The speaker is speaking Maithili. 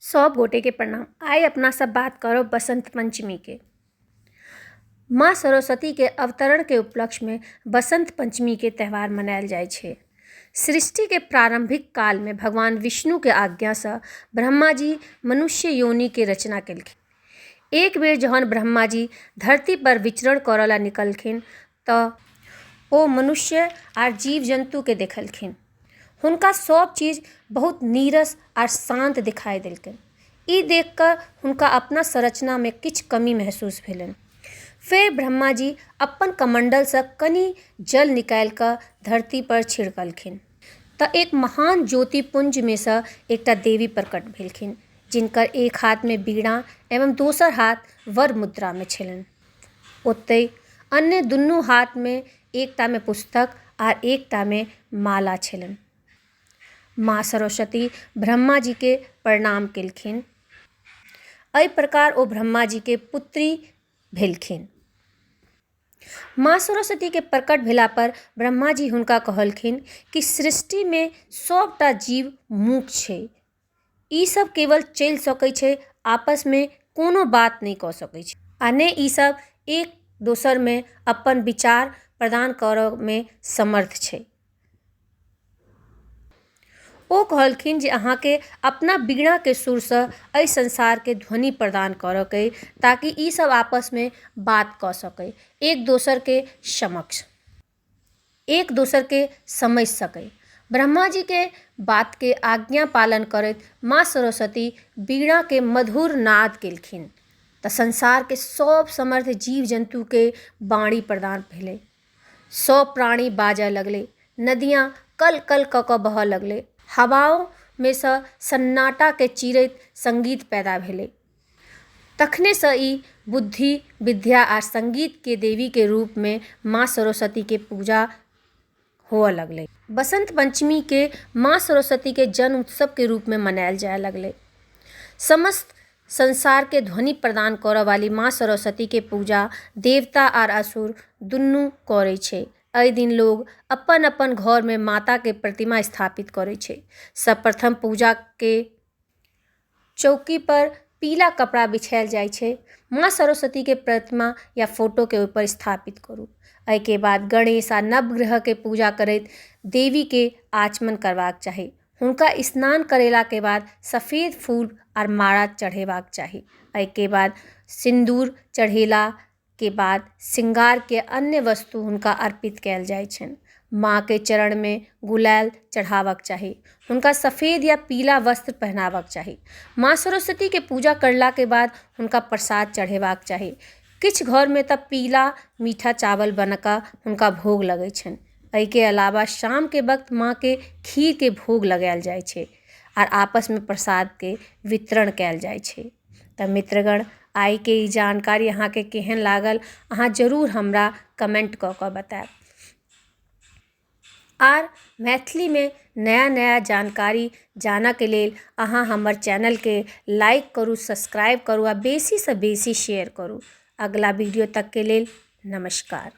सब गोटे के प्रणाम। आइ अपना सब बात करब बसंत पंचमी के। माँ सरस्वती के अवतरण के उपलक्ष्य में बसंत पंचमी के त्यौहार मनायल जाइ छै। सृष्टि के प्रारंभिक काल में भगवान विष्णु के आज्ञा से ब्रह्मा जी मनुष्य योनि के रचना केलखिन। एक बेर जहन ब्रह्मा जी धरती पर विचरण करऽ ला निकलखिन तऽ ओ मनुष्य आर जीव जन्तु के देखलखिन। हुनका सब चीज बहुत नीरस आर शांत दिखाई देलकनि। ई देख कऽ हुनका अपना संरचना में किछु कमी महसूस भेलनि। फेर ब्रह्मा जी अपन कमंडल से कनि जल निकालि कऽ धरती पर छिड़कलखिन तऽ एक महान ज्योतिपुंज में से एकटा देवी प्रकट भेलखिन, जिनकर एक हाथ में वीणा एवं दोसर हाथ वर मुद्रा में छलनि। ओतहि अन्य दुनू हाथ में एकटा में पुस्तक आर एकटा में माला छलनि। माँ सरस्वती ब्रह्मा जी के प्रणाम केलखिन। एहि प्रकार ओ ब्रह्मा जी के पुत्री भेलखिन। माँ सरस्वती के प्रकट भेला पर ब्रह्मा जी हुनका कहलखिन कि सृष्टि में सबटा जीव मूक छै, ई सब केवल चलि सकै छै, आपस में कोनो बात नहि कऽ सकै छै आ ने ई सब एक दोसर में अपन विचार प्रदान करऽ में समर्थ छै। ओ कहलखिन जे अहाँके अपना वीणाके सुरसँ एहि संसारके ध्वनि प्रदान करऽके अइ, ताकि ई सब आपसमे बात कऽ सकै, एक दोसरके समक्ष एक दोसरके समझि सकै। ब्रह्मा जीके बातके आज्ञा पालन करैत माँ सरस्वती वीणाके मधुर नाद केलखिन तऽ संसारके सब समर्थ जीव जन्तुके वाणी प्रदान भेलै। सब प्राणी बाजऽ लगलै, नदियाँ कल कल कऽ कऽ बहऽ लगलै, हवाओमे सँ सन्नाटाके चीरैत सङ्गीत पैदा भेलै। तखनेसँ ई बुद्धि, विद्या आ सङ्गीतके देवीके रूपमे माँ सरस्वतीके पूजा हुअ लगलै। बसंत पंचमीके माँ सरस्वतीके जन्म उत्सवके रूपमे मनायल जाय लगलै। समस्त संसारके ध्वनि प्रदान करऽ वाली माँ सरस्वतीके पूजा देवता आर असुर दुनू करै छै। एहि दिन लोग अपन अपन घरमे माताके प्रतिमा स्थापित करै छै। सर्वप्रथम पूजाके चौकी पर पीला कपड़ा बिछायल जाइ छै। माँ सरस्वतीके प्रतिमा या फोटोके ओहिपर स्थापित करू। एहिके बाद गणेश आ नवग्रहके पूजा करैत देवीके आचमन करबाक चाही। हुनका स्नान करेलाके बाद सफेद फूल आर माला चढ़ेबाक चाही। एहिके बाद सिन्दूर चढ़ेलाके बाद श्रृंगारके अन्य वस्तु हुनका अर्पित कयल जाइ छनि। माँके चरणमे गुलाल चढ़ाबक चाही। हुनका सफेद या पीला वस्त्र पहनाबक चाही। माँ सरस्वतीके पूजा करलाके बाद हुनका प्रसाद चढ़ेबाक चाही। किछु घरमे तऽ पीला मीठा चावल बनाकऽ हुनका भोग लगै छनि। एहिके अलावा शामके वक्त माँके खीरके भोग लगायल जाइ छै आर आपसमे प्रसादके वितरण कयल जाइ छै। तऽ मित्रगण, आइके ई जानकारी अहाँके केहन लागल अहाँ जरूर हमरा कमेंट कऽ कऽ बतायब। आर मैथिलीमे नया नया जानकारी जानऽके लेल अहाँ हमर चैनलके लाइक करू, सब्सक्राइब करू आ बेसीसँ बेसी शेयर करू। अगला वीडियो तकके लेल नमस्कार।